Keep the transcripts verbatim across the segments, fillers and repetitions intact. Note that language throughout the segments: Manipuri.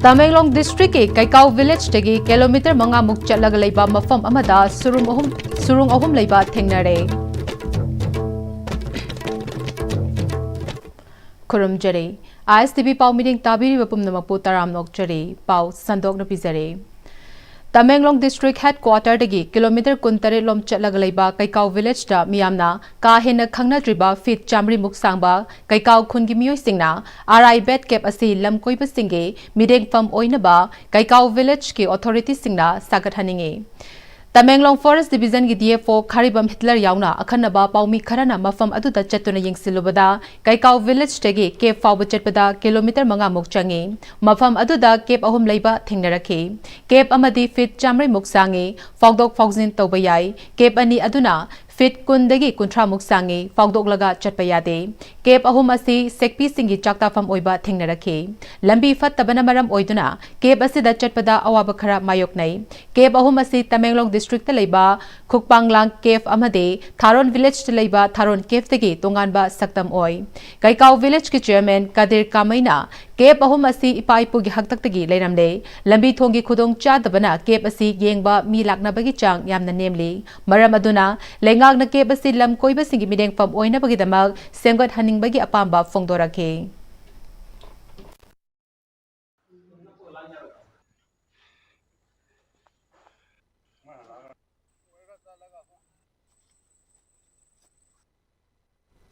ꯇꯃꯦꯡꯂꯣꯡ ꯗꯤꯁꯇ꯭ꯔꯤꯛꯀꯤ ꯀꯩꯀꯥꯎ ꯚꯤꯂꯦꯖꯇꯒꯤ ꯀꯤꯂꯣꯃꯤꯇꯔ ꯃꯉꯥꯃꯨꯛ ꯆꯠꯂꯒ ꯂꯩꯕ ꯃꯐꯝ ꯑꯃꯗ ꯁꯨꯔꯨꯡ ꯑꯍꯨꯝ, ꯁꯨꯔꯨꯡ ꯑꯍꯨꯝ ꯂꯩꯕ ꯊꯦꯡꯅꯔꯦ꯫ ꯈꯨꯔꯨꯝꯖꯔꯤ꯫ ꯑꯥꯏ ꯑꯦꯁ ꯇꯤ ꯚꯤ ꯄꯥꯎ ꯃꯤꯠꯌꯦꯡ ꯇꯥꯕꯤꯔꯤꯕ ꯄꯨꯝꯅꯃꯛꯄꯨ ꯇꯔꯥꯝꯅ ꯑꯣꯛꯆꯔꯤ꯫ ꯄꯥꯎ ꯁꯟꯗꯣꯛꯅ ꯄꯤꯖꯔꯤ꯫ ꯇꯃꯦꯡꯂꯣꯡ ꯗꯤꯁꯇ꯭ꯔꯤꯛ ꯍꯦꯗꯀ꯭ꯋꯥꯇꯔꯗꯒꯤ ꯀꯤꯂꯣꯃꯤꯇꯔ ꯀꯨꯟꯇꯔꯦꯠ ꯂꯣꯝ ꯆꯠꯂꯒ ꯂꯩꯕ ꯀꯩꯀꯥꯎ ꯚꯤꯂꯦꯖꯇ ꯃꯤꯌꯥꯝꯅ ꯀꯥ ꯍꯦꯟꯅ ꯈꯪꯅꯗ꯭ꯔꯤꯕ ꯐꯤꯠ ꯆꯥꯃꯔꯤꯃꯨꯛ ꯁꯥꯡꯕ ꯀꯩꯀꯥꯎ ꯈꯨꯟꯒꯤ ꯃꯤꯑꯣꯏꯁꯤꯡꯅ ꯑꯥꯔ ꯑꯥꯏ ꯕꯦꯠ ꯀꯦꯞ ꯑꯁꯤ ꯂꯝꯀꯣꯏꯕꯁꯤꯡꯒꯤ ꯃꯤꯠꯌꯦꯡꯐꯝ ꯑꯣꯏꯅꯕ ꯀꯩꯀꯥꯎ ꯚꯤꯂꯦꯖꯀꯤ ꯑꯣꯊꯣꯔꯤꯇꯤꯁꯤꯡꯅ ꯁꯥꯒꯠꯍꯟꯅꯤꯡꯏ꯫ ꯇꯃꯦꯡꯂꯣꯡ ꯐꯣꯔꯦꯁ ꯗꯤꯕꯤꯖꯟꯒꯤ D F O Kharibam Hitler ꯌꯥꯎꯅ ꯑꯈꯟꯅꯕ ꯄꯥꯎꯃꯤ ꯈꯔꯅ ꯃꯐꯝ ꯑꯗꯨꯗ ꯆꯠꯇꯨꯅ ꯌꯦꯡꯁꯤꯜꯂꯨꯕꯗ, ꯀꯩꯀꯥꯎ ꯚꯤꯂꯦꯖꯇꯒꯤ ꯀꯦꯞ ꯐꯥꯎꯕ ꯆꯠꯄꯗ ꯀꯤꯂꯣꯃꯤꯇꯔ ꯃꯉꯥꯃꯨꯛ ꯆꯪꯏ꯫ ꯃꯐꯝ ꯑꯗꯨꯗ ꯀꯦꯞ ꯑꯍꯨꯝ ꯂꯩꯕ ꯊꯦꯡꯅꯔꯛꯈꯤ꯫ ꯀꯦꯞ ꯑꯃꯗꯤ ꯐꯤꯠ ꯆꯥꯃꯔꯤꯃꯨꯛ ꯁꯥꯡꯏ, ꯐꯥꯎꯗꯣꯛ ꯐꯥꯎꯖꯤꯟ ꯇꯧꯕ ꯌꯥꯏ꯫ ꯀꯦꯞ ꯑꯅꯤ ꯑꯗꯨꯅ ꯐꯤꯠ ꯀꯨꯟꯗꯒꯤ ꯀꯨꯟꯊ꯭ꯔꯥꯃꯨꯛ ꯁꯥꯡꯏ, ꯐꯥꯎꯗꯣꯛꯂꯒ ꯆꯠꯄ ꯌꯥꯗꯦ꯫ ꯀꯦꯞ ꯑꯍꯨꯝ ꯑꯁꯤ ꯁꯦꯛꯄꯤꯁꯤꯡꯒꯤ ꯆꯥꯛ ꯆꯥꯐꯝ ꯑꯣꯏꯕ ꯊꯦꯡꯅꯔꯛꯈꯤ꯫ ꯂꯝꯕꯤ ꯐꯠꯇꯕꯅ ꯃꯔꯝ ꯑꯣꯏꯗꯨꯅ ꯀꯦꯞ ꯑꯁꯤꯗ ꯆꯠꯄꯗ ꯑꯋꯥꯕ ꯈꯔ ꯃꯥꯌꯣꯛꯅꯩ꯫ ꯀꯦꯞ ꯑꯍꯨꯝ ꯑꯁꯤ ꯇꯃꯦꯡꯂꯣꯡ ꯗꯤꯁꯇ꯭ꯔꯤꯛꯇ ꯂꯩꯕ ꯈꯨꯛꯄꯥꯡꯂꯥꯡ ꯀꯦꯞ ꯑꯃꯗꯤ ꯊꯥꯔꯣꯟ ꯚꯤꯂꯦꯖꯇ ꯂꯩꯕ ꯊꯥꯔꯣꯟ ꯀꯦꯞꯇꯒꯤ ꯇꯣꯉꯥꯟꯕ ꯁꯛꯇꯝ ꯑꯣꯏ꯫ ꯀꯩꯀꯥꯎ ꯚꯤꯂꯦꯖꯀꯤ ꯆꯤꯌꯔꯃꯦꯟ ꯀꯗꯤꯔ ꯀꯥꯃꯩꯅ ꯀꯦꯞ ꯑꯍꯨꯝ ꯑꯁꯤ ꯏꯄꯥ ꯏꯄꯨꯒꯤ ꯍꯥꯛꯇꯛꯇꯒꯤ ꯂꯩꯔꯝꯂꯦ꯫ ꯂꯝꯕꯤ ꯊꯣꯡꯒꯤ ꯈꯨꯗꯣꯡ ꯆꯥꯗꯕꯅ ꯀꯦꯞ ꯑꯁꯤ ꯌꯦꯡꯕ ꯃꯤ ꯂꯥꯛꯅꯕꯒꯤ ꯆꯥꯡ ꯌꯥꯝꯅ ꯅꯦꯝꯂꯤ꯫ ꯃꯔꯝ ꯑꯗꯨꯅ ꯂꯩꯉꯥꯛꯅ ꯀꯦꯞ ꯑꯁꯤ ꯂꯝ ꯀꯣꯏꯕꯁꯤꯡꯒꯤ ꯃꯤꯠꯌꯦꯡꯐꯝ ꯑꯣꯏꯅꯕꯒꯤꯗꯃꯛ ꯁꯦꯝꯒꯠꯍꯟꯅꯤꯡꯕꯒꯤ ꯑꯄꯥꯝꯕ ꯐꯣꯡꯗꯣꯔꯛꯈꯤ꯫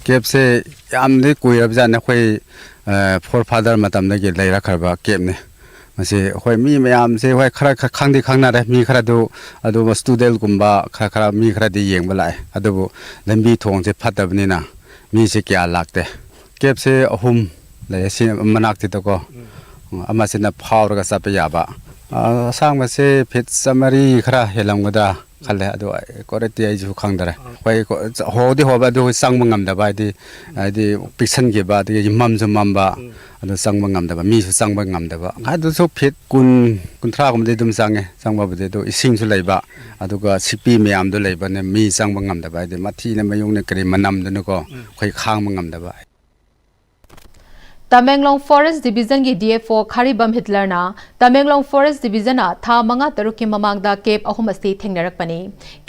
ꯀꯦꯞꯁꯦ ꯌꯥꯝꯅꯗꯤ ꯀꯨꯏꯔꯕꯖꯥꯠꯅꯤ꯫ ꯑꯩꯈꯣꯏ, ꯑ, ꯐꯣꯔ ꯐꯥꯗꯔ ꯃꯇꯝꯗꯒꯤ ꯂꯩꯔꯛꯈ꯭ꯔꯕ ꯀꯦꯞꯅꯤ꯫ ꯃꯁꯤ ꯑꯩꯈꯣꯏ ꯃꯤ ꯃꯌꯥꯝꯁꯦ, ꯍꯣꯏ, ꯈꯔ ꯈ-, ꯈꯪꯗꯤ ꯈꯪꯅꯔꯦ꯫ ꯃꯤ ꯈꯔꯗꯨ ꯑꯗꯨ ꯁ꯭ꯇꯨꯗꯦꯟꯠꯀꯨꯝꯕ ꯈꯔ ꯈꯔ, ꯃꯤ ꯈꯔꯗꯤ ꯌꯦꯡꯕ ꯂꯥꯛꯑꯦ꯫ ꯑꯗꯨꯕꯨ ꯂꯝꯕꯤ ꯊꯣꯡꯁꯦ ꯐꯠꯇꯕꯅꯤꯅ ꯃꯤꯁꯦ ꯀꯌꯥ ꯂꯥꯛꯇꯦ꯫ ꯀꯦꯞꯁꯦ ꯑꯍꯨꯝ ꯂꯩꯌꯦ ꯁꯤ ꯃꯅꯥꯛꯁꯤꯗꯀꯣ꯫ ꯑꯃꯁꯤꯅ ꯐꯥꯎꯔꯒ ꯆꯠꯄ ꯌꯥꯕ꯫ ꯑ, ꯑꯁꯥꯡꯕꯁꯦ ꯐꯤꯠ ꯆꯥꯃꯔꯤ ꯈꯔ ꯍꯦꯜꯂꯝꯒꯗ꯭ꯔꯥ ꯈꯜꯂꯦ꯫ ꯑꯗꯨ ꯑꯩ ꯀ꯭ꯋꯥꯂꯤꯇꯤ ꯑꯩꯁꯨ ꯈꯪꯗꯔꯦ꯫ ꯑꯩꯈꯣꯏ ꯀꯣ-, ꯍꯣꯗꯤ ꯍꯣꯕ ꯑꯗꯨ ꯆꯪꯕ ꯉꯝꯗꯕ, ꯍꯥꯏꯗꯤ, ꯍꯥꯏꯗꯤ ꯄꯤꯛꯁꯟꯈꯤꯕ, ꯑꯗꯒꯤ ꯃꯝꯁꯨ ꯃꯝꯕ, ꯑꯗꯨ ꯆꯪꯕ ꯉꯝꯗꯕ, ꯃꯤꯁꯨ ꯆꯪꯕ ꯉꯝꯗꯕ꯫ ꯑꯗꯨꯁꯨ ꯐꯤꯠ ꯀꯨꯟ, ꯀꯨꯟꯊ꯭ꯔꯥꯒꯨꯝꯕꯗꯤ ꯑꯗꯨꯝ ꯆꯪꯉꯦ꯫ ꯆꯪꯕꯕꯨꯗꯤ ꯑꯗꯨ ꯏꯁꯤꯡꯁꯨ ꯂꯩꯕ, ꯑꯗꯨꯒ ꯁꯤꯛꯄꯤ ꯃꯌꯥꯝꯗꯣ ꯂꯩꯕꯅꯦ, ꯃꯤ ꯆꯪꯕ ꯉꯝꯗꯕ, ꯍꯥꯏꯗꯤ ꯃꯊꯤꯅ ꯃꯌꯨꯡꯅ ꯀꯔꯤ ꯃꯅꯝꯗꯨꯅꯀꯣ ꯑꯩꯈꯣꯏ ꯈꯥꯡꯕ ꯉꯝꯗꯕ꯫ ꯇꯃꯦꯡꯂꯣꯡ ꯐꯣꯔꯦꯁ ꯗꯤꯕꯤꯖꯟꯒꯤ D F O Kharibam ꯍꯤꯠꯂꯔꯅ Tamenglong forest ꯗꯤꯕꯤꯖꯟꯅ ꯊꯥ ꯃꯉꯥ ꯇꯔꯨꯛꯀꯤ ꯃꯃꯥꯡꯗ ꯀꯦꯞ ꯑꯍꯨꯝ ꯑꯁꯤ ꯊꯦꯡꯅꯔꯛꯄꯅꯤ꯫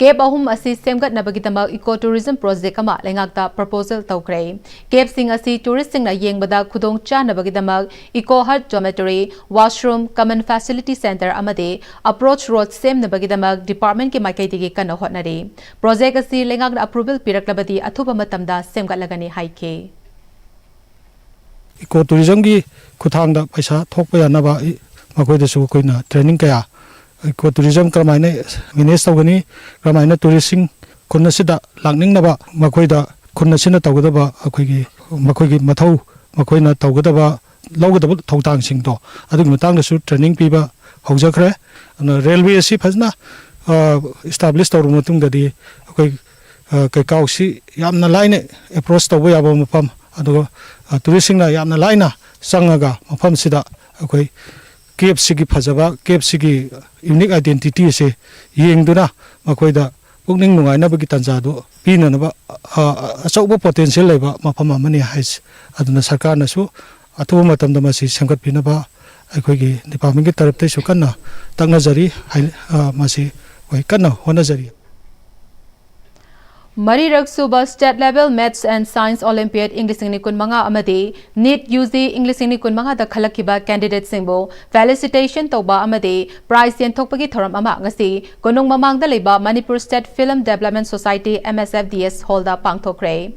ꯀꯦꯞ ꯑꯍꯨꯝ ꯑꯁꯤ ꯁꯦꯝꯒꯠꯅꯕꯒꯤꯗꯃꯛ ꯏꯀꯣ ꯇꯨꯔꯤꯖꯝ ꯄ꯭ꯔꯣꯖꯦꯛ ꯑꯃ ꯂꯩꯉꯥꯛꯇ ꯄ꯭ꯔꯣꯄꯣꯖꯦꯜ ꯇꯧꯈ꯭ꯔꯦ꯫ ꯀꯦꯞꯁꯤꯡ ꯑꯁꯤ ꯇꯨꯔꯤꯁꯁꯤꯡꯅ ꯌꯦꯡꯕꯗ ꯈꯨꯗꯣꯡ ꯆꯥꯅꯕꯒꯤꯗꯃꯛ ꯏꯀꯣ ꯍꯠ, ꯗꯣꯔꯃꯤꯇꯣꯔꯤ, ꯋꯥꯁꯔꯨꯝ, ꯀꯃꯟ ꯐꯦꯁꯤꯂꯤꯇꯤ ꯁꯦꯟꯇꯔ ꯑꯃꯗꯤ ꯑꯄ꯭ꯔꯣꯆ ꯔꯣꯗ ꯁꯦꯝꯅꯕꯒꯤꯗꯃꯛ ꯗꯤꯄꯥꯔꯠꯃꯦꯟꯠꯀꯤ ꯃꯥꯏꯀꯩꯗꯒꯤ ꯀꯟꯅ ꯍꯣꯠꯅꯔꯤ꯫ ꯄ꯭ꯔꯣꯖꯦꯛ ꯑꯁꯤ ꯂꯩꯉꯥꯛꯅ ꯑꯦꯄ꯭ꯔꯨꯚꯦꯜ ꯄꯤꯔꯛꯂꯕꯗꯤ ꯑꯊꯨꯕ ꯃꯇꯝꯗ ꯁꯦꯝꯒꯠꯂꯒꯅꯤ ꯍꯥꯏꯈꯤ꯫ ꯏꯀꯣ ꯇꯨꯔꯤꯖꯝꯒꯤ ꯈꯨꯠꯊꯥꯡꯗ ꯄꯩꯁꯥ ꯊꯣꯛꯄ ꯌꯥꯅꯕ ꯏ-, ꯃꯈꯣꯏꯗꯁꯨ ꯑꯩꯈꯣꯏꯅ ꯇ꯭ꯔꯦꯅꯤꯡ ꯀꯌꯥ, ꯏꯀꯣ ꯇꯨꯔꯤꯖꯝ ꯀꯔꯝꯍꯥꯏꯅ ꯃꯦꯅꯦꯖ ꯇꯧꯒꯅꯤ, ꯀꯔꯝꯍꯥꯏꯅ ꯇꯨꯔꯤꯁꯁꯤꯡ ꯈꯨꯟ ꯑꯁꯤꯗ ꯂꯥꯛꯅꯤꯡꯅꯕ ꯃꯈꯣꯏꯗ ꯈꯨꯟ ꯑꯁꯤꯅ ꯇꯧꯒꯗꯕ ꯑꯩꯈꯣꯏꯒꯤ, ꯃꯈꯣꯏꯒꯤ ꯃꯊꯧ, ꯃꯈꯣꯏꯅ ꯇꯧꯒꯗꯕ, ꯂꯧꯒꯗꯕ ꯊꯧꯗꯥꯡꯁꯤꯡꯗꯣ ꯑꯗꯨꯒꯤ ꯃꯇꯥꯡꯗꯁꯨ ꯇ꯭ꯔꯦꯅꯤꯡ ꯄꯤꯕ ꯍꯧꯖꯈ꯭ꯔꯦ꯫ ꯑꯗꯨꯅ ꯔꯦꯜꯋꯦ ꯑꯁꯤ ꯐꯖꯅ, ꯑ, ꯏꯁꯇꯥꯕ꯭ꯂꯤꯁ ꯇꯧꯔꯕ ꯃꯇꯨꯡꯗꯗꯤ ꯑꯩꯈꯣꯏ, ꯑ, ꯀꯩꯀꯥꯎꯁꯤ ꯌꯥꯝꯅ ꯂꯥꯏꯅ ꯑꯦꯄ꯭ꯔꯣꯆ ꯇꯧꯕ ꯌꯥꯕ ꯃꯐꯝ, ꯑꯗꯨꯒ, ꯑ, ꯇꯨꯔꯤꯁꯁꯤꯡꯅ ꯌꯥꯝꯅ ꯂꯥꯏꯅ ꯆꯪꯉꯒ ꯃꯐꯝꯁꯤꯗ ꯑꯩꯈꯣꯏ ꯀꯦꯞꯁꯤꯒꯤ ꯐꯖꯕ, ꯀꯦꯞꯁꯤꯒꯤ ꯌꯨꯅꯤꯛ ꯑꯥꯏꯗꯦꯟꯇꯤꯇꯤ ꯑꯁꯤ ꯌꯦꯡꯗꯨꯅ ꯃꯈꯣꯏꯗ ꯄꯨꯛꯅꯤꯡ ꯅꯨꯡꯉꯥꯏꯅꯕꯒꯤ ꯇꯥꯟꯖꯥꯗꯨ ꯄꯤꯅꯅꯕ, ꯑ, ꯑꯆꯧꯕ ꯄꯣꯇꯦꯟꯁꯤꯌꯦꯜ ꯂꯩꯕ ꯃꯐꯝ ꯑꯃꯅꯤ ꯍꯥꯏꯁꯤ꯫ ꯑꯗꯨꯅ ꯁꯔꯀꯥꯔꯅꯁꯨ ꯑꯊꯨꯕ ꯃꯇꯝꯗ ꯃꯁꯤ ꯁꯦꯝꯒꯠꯄꯤꯅꯕ ꯑꯩꯈꯣꯏꯒꯤ ꯗꯤꯄꯥꯔꯠꯃꯦꯟꯒꯤ ꯇꯔꯞꯇꯩꯁꯨ ꯀꯟꯅ ꯇꯛꯅꯖꯔꯤ, ꯍꯥꯏ-, ꯑ, ꯃꯁꯤ ꯑꯩꯈꯣꯏ ꯀꯟꯅ ꯍꯣꯠꯅꯖꯔꯤ꯫ ꯃꯔꯤꯔꯛ ꯁꯨꯕ State Level Maths and Science Olympiad ꯏꯪ ꯂꯤꯁꯤꯡ ꯑꯅꯤ ꯀꯨꯟꯃꯉꯥ ꯑꯃꯗꯤ ꯅꯤꯠ ꯌꯨ ꯖꯤ ꯏꯪ ꯂꯤꯁꯤꯡ ꯑꯅꯤ ꯀꯨꯟꯃꯉꯥꯗ ꯈꯜꯂꯛꯈꯤꯕ ꯀꯦꯟꯗꯤꯗꯦꯠꯁꯤꯡꯕꯨ ꯐꯦꯂꯤꯁꯤꯇꯦꯁꯟ ꯇꯧꯕ ꯑꯃꯗꯤ ꯄ꯭ꯔꯥꯏꯖ ꯌꯦꯟꯊꯣꯛꯄꯒꯤ ꯊꯧꯔꯝ ꯑꯃ ꯉꯁꯤ ꯀꯣꯅꯨꯡ ꯃꯃꯥꯡꯗ ꯂꯩꯕ Manipur State Film Development Society, M S F D S, ꯍꯣꯜꯗ ꯄꯥꯡꯊꯣꯛꯈ꯭ꯔꯦ꯫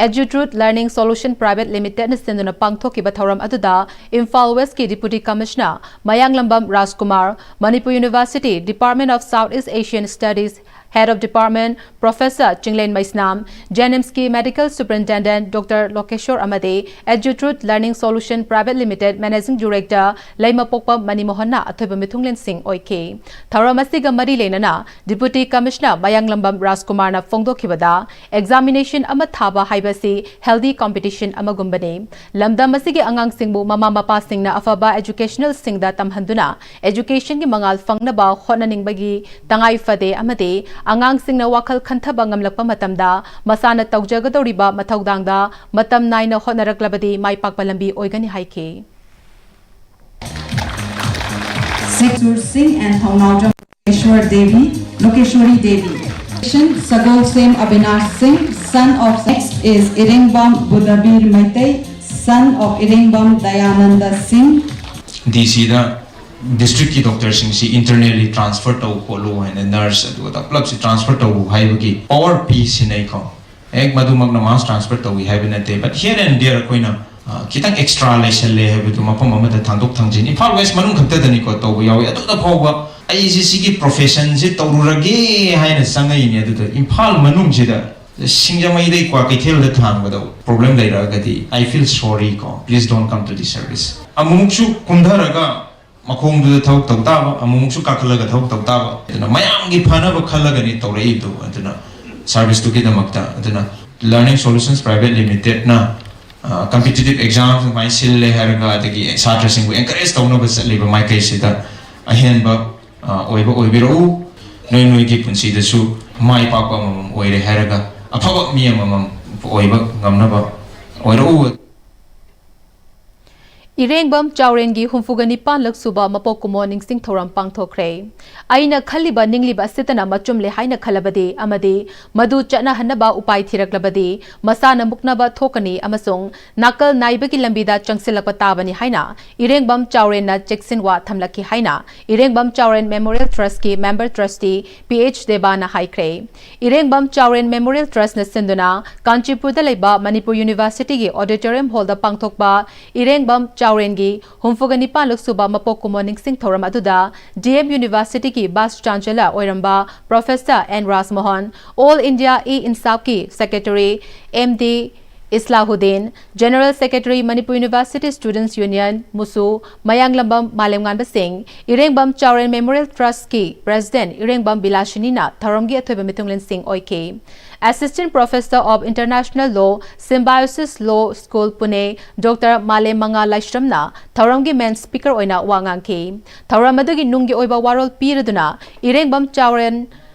Edutroot Learning Solution Private Limitedꯅ ꯁꯤꯟꯗꯨꯅ ꯄꯥꯡꯊꯣꯛꯈꯤꯕ ꯊꯧꯔꯝ ꯑꯗꯨꯗ ꯏꯝꯐꯥꯜ ꯋꯦꯁꯀꯤ Deputy Commissioner Mayanglambam Rajkumar, Manipur University Department of South East Asian Studies Head of Department Professor Chinglen Meisnam, ꯖꯦꯅꯤꯝꯁꯀꯤ Medical Superintendent Doctor ꯂꯣꯀꯦꯁꯣꯔ ꯑꯃꯗꯤ Edutroot Learning Solution Private Limited Managing Director ꯂꯩꯃꯄꯣꯛꯄ ꯃꯅꯤꯃꯣꯍꯟꯅ ꯑꯊꯣꯏꯕ ꯃꯤꯊꯨꯡꯂꯦꯟꯁꯤꯡ ꯑꯣꯏꯈꯤ꯫ ꯊꯧꯔꯝ ꯑꯁꯤꯒ ꯃꯔꯤ ꯂꯩꯅꯅ Deputy Commissioner ꯃꯌꯥꯡꯂꯝꯕꯝ ꯔꯥꯖꯀꯨꯃꯥꯔꯅ ꯐꯣꯡꯗꯣꯛꯈꯤꯕꯗ, examination ꯑꯃ ꯊꯥꯕ ꯍꯥꯏꯕꯁꯤ healthy competition ꯑꯃꯒꯨꯝꯕꯅꯤ꯫ ꯂꯝꯗꯝ ꯑꯁꯤꯒꯤ ꯑꯉꯥꯡꯁꯤꯡꯕꯨ ꯃꯃꯥ ꯃꯄꯥꯁꯤꯡꯅ ꯑꯐꯕ educationalꯁꯤꯡꯗ ꯇꯝꯍꯟꯗꯨꯅ educationꯒꯤ ꯃꯉꯥꯜ ꯐꯪꯅꯕ ꯍꯣꯠꯅꯅꯤꯡꯕꯒꯤ ꯇꯉꯥꯏ ꯐꯗꯦ ꯑꯃꯗꯤ ꯑꯉꯥꯡꯁꯤꯡꯅ ꯋꯥꯈꯜ ꯈꯟꯊꯕ ꯉꯝꯂꯛꯄ ꯃꯇꯝꯗ ꯃꯁꯥꯅ ꯇꯧꯖꯒꯗꯧꯔꯤꯕ ꯃꯊꯧꯗꯥꯡꯗ ꯃꯇꯝ ꯅꯥꯏꯅ ꯍꯣꯠꯅꯔꯛꯂꯕꯗꯤ ꯃꯥꯏ ꯄꯥꯛꯄ ꯂꯝꯕꯤ ꯑꯣꯏꯒꯅꯤ ꯍꯥꯏꯈꯤ꯫ Six Sur Singh and Thaonaojam Lokeshwar Devi, Lokeshwari Devi. Sagolsem Abinash Singh, son of, next is Irengbam Budabir Meitei, son of Irengbam Dayananda Singh. ꯗꯤ ꯁꯤꯗ ꯗꯤꯁꯇ꯭ꯔꯤꯛꯀꯤ ꯗꯣꯛꯇꯔꯁꯤꯡꯁꯤ internally transfer ꯇꯧ ꯈꯣꯠꯂꯨ ꯍꯥꯏꯅ, ꯅꯔꯁ ꯑꯗꯨ ꯑꯗꯥ ꯄꯨꯂꯞꯁꯤ transfer ꯇꯧ ꯍꯥꯏꯕꯒꯤ ꯄꯋꯥꯔ ꯄꯤ ꯁꯤꯅꯩꯀꯣ꯫ ꯍꯦꯛ ꯃꯗꯨꯃꯛꯅ mass transfer ꯇꯧꯏ ꯍꯥꯏꯕ ꯅꯠꯇꯦ, but here and there ꯑꯩꯈꯣꯏꯅ, ꯑ, ꯈꯤꯇꯪ extra ꯂꯩꯁꯜꯂꯦ ꯍꯥꯏꯕꯗꯨ, ꯃꯐꯝ ꯑꯃꯗ ꯊꯥꯡꯗꯣꯛ ꯊꯥꯡꯖꯤꯟ, ꯏꯝꯐꯥꯜ ꯋꯦꯁ ꯃꯅꯨꯡ ꯈꯛꯇꯗꯅꯤꯀꯣ ꯇꯧꯕ ꯌꯥꯎꯏ꯫ ꯑꯗꯨꯗ ꯐꯥꯎꯕ ꯑꯩꯁꯦ ꯁꯤꯒꯤ professionꯁꯤ ꯇꯧꯔꯨꯔꯒꯦ ꯍꯥꯏꯅ ꯆꯪꯉꯛꯏꯅꯦ꯫ ꯑꯗꯨꯗ ꯏꯝꯐꯥꯜ ꯃꯅꯨꯡꯁꯤꯗ ꯁꯤꯡꯖꯃꯩꯗꯩ ꯀ꯭ꯋꯥꯀꯩꯊꯦꯜꯗ ꯊꯥꯡꯕꯗ problem ꯂꯩꯔꯛꯑꯒꯗꯤ, I feel sorry ꯀꯣ, please don't come to this service꯫ ꯑꯃꯨꯛꯁꯨ ꯀꯨꯝꯊꯔꯒ ꯃꯈꯣꯡꯗꯨꯗ ꯊꯕꯛ ꯇꯧ ꯇꯥꯕ, ꯑꯃꯨꯛꯁꯨ ꯀꯥꯈꯠꯂꯒ ꯊꯕꯛ ꯇꯧ ꯇꯥꯕ꯫ ꯑꯗꯨꯅ ꯃꯌꯥꯝꯒꯤ ꯐꯅꯕ ꯈꯜꯂꯒꯅꯤ ꯇꯧꯔꯛꯏꯗꯨ꯫ ꯑꯗꯨꯅ serviceꯇꯨꯒꯤꯗꯃꯛꯇ, ꯑꯗꯨꯅ Learning Solutions Private Limitedꯅ, ꯑ, competitive exam ꯁꯨꯃꯥꯏꯅ ꯁꯤꯜꯂꯦ ꯍꯥꯏꯔꯒ, ꯑꯗꯒꯤ ꯁꯥꯇ꯭ꯔꯁꯤꯡꯕꯨ encourage ꯇꯧꯅꯕ ꯆꯠꯂꯤꯕ ꯃꯥꯏꯀꯩꯁꯤꯗ ꯑꯍꯦꯟꯕ, ꯑ, ꯑꯣꯏꯕ ꯑꯣꯏꯕꯤꯔꯛꯎ꯫ ꯅꯣꯏ ꯅꯣꯏꯒꯤ ꯄꯨꯟꯁꯤꯗꯁꯨ ꯃꯥꯏ ꯄꯥꯛꯄ ꯑꯃꯃꯝ ꯑꯣꯏꯔꯦ ꯍꯥꯏꯔꯒ, ꯑꯐꯕ ꯃꯤ ꯑꯃꯃꯝ ꯑꯣꯏꯕ ꯉꯝꯅꯕ ꯑꯣꯏꯔꯛꯎ꯫ ꯏꯔꯦꯡꯕꯝ ꯆꯥꯎꯔꯦꯟꯒꯤ ꯍꯨꯝꯐꯨꯒ ꯅꯤꯄꯥꯟꯂꯛ ꯁꯨꯕ ꯃꯄꯣꯛ ꯀꯨꯝꯑꯣꯟ ꯅꯤꯡꯁꯤꯡ ꯊꯧꯔꯝ ꯄꯥꯡꯊꯣꯛꯈ꯭ꯔꯦ꯫ ꯑꯩꯅ ꯈꯜꯂꯤꯕ ꯅꯤꯡꯂꯤꯕ ꯑꯁꯤꯇꯅ ꯃꯆꯨꯝꯂꯦ ꯍꯥꯏꯅ ꯈꯜꯂꯕꯗꯤ ꯑꯃꯗꯤ ꯃꯗꯨ ꯆꯠꯅꯍꯟꯅꯕ ꯎꯄꯥꯏ ꯊꯤꯔꯛꯂꯕꯗꯤ ꯃꯁꯥꯅ ꯃꯨꯛꯅꯕ ꯊꯣꯛꯀꯅꯤ ꯑꯃꯁꯨꯡ ꯅꯥꯀꯜ ꯅꯥꯏꯕꯒꯤ ꯂꯝꯕꯤꯗ ꯆꯪꯁꯤꯜꯂꯛꯄ ꯇꯥꯕꯅꯤ ꯍꯥꯏꯅ ꯏꯔꯦꯡꯕꯝ ꯆꯥꯎꯔꯦꯟꯅ ꯆꯦꯛꯁꯤꯟꯋꯥ ꯊꯝꯂꯛꯈꯤ ꯍꯥꯏꯅ ꯏꯔꯦꯡꯕꯝ ꯆꯥꯎꯔꯦꯟ Memorial Trustꯀꯤ member trustee ꯄꯤ ꯑꯩꯆ ꯗꯦꯕꯥꯅ ꯍꯥꯏꯈ꯭ꯔꯦ꯫ ꯏꯔꯦꯡꯕꯝ ꯆꯥꯎꯔꯦꯟ Memorial Trustꯅ ꯁꯤꯟꯗꯨꯅ ꯀꯥꯟꯆꯤꯄꯨꯔꯗ ꯂꯩꯕ ꯃꯅꯤꯄꯨꯔ Universityꯒꯤ auditorium hallꯗ ꯄꯥꯡꯊꯣꯛꯄ ꯏꯔꯦꯡꯕꯝ ꯆꯥꯎꯔꯦꯟꯒꯤ ꯍꯨꯝꯐꯨꯒ ꯅꯤꯄꯥꯟꯂꯛ ꯁꯨꯕ ꯃꯄꯣꯛ ꯀꯨꯝꯑꯣꯟ ꯅꯤꯡꯁꯤꯡ ꯊꯧꯔꯝ ꯑꯗꯨꯗ D M Universityꯒꯤ Vice Chancellor ꯑꯣꯏꯔꯝꯕ Professor N ꯔꯥꯖꯃꯣꯍꯟ, All India E-INSAFꯀꯤ Secretary M D ꯏꯁꯂꯥꯍꯨꯗꯤꯟ, General Secretary Manipur University Students Union, ꯃꯨꯁꯨ, ꯃꯌꯥꯡꯂꯝꯕꯝ ꯃꯥꯂꯦꯝꯉꯥꯟꯕ ꯁꯤꯡ, ꯏꯔꯦꯡꯕꯝ ꯆꯥꯎꯔꯦꯟ Memorial Trustꯀꯤ President ꯏꯔꯦꯡꯕꯝ ꯕꯤꯂꯥꯁꯤꯅꯤꯅ ꯊꯧꯔꯝꯒꯤ ꯑꯊꯣꯏꯕ ꯃꯤꯊꯨꯡꯂꯦꯟꯁꯤꯡ ꯑꯣꯏꯈꯤ꯫ Assistant Professor of International Law, Symbiosis Law School, Pune, Doctor ꯃꯥꯂꯦꯝ ꯃꯉꯥ ꯂꯥꯏꯁ꯭ꯔꯝꯅ ꯊꯧꯔꯝꯒꯤ main speaker ꯑꯣꯏꯅ ꯋꯥ ꯉꯥꯡꯈꯤ꯫ ꯊꯧꯔꯝ ꯑꯗꯨꯒꯤ ꯅꯨꯡꯒꯤ ꯑꯣꯏꯕ ꯋꯥꯔꯣꯜ ꯄꯤꯔꯗꯨꯅ ꯏꯔꯦꯡꯕꯝ ꯆꯥꯎꯔꯦꯟ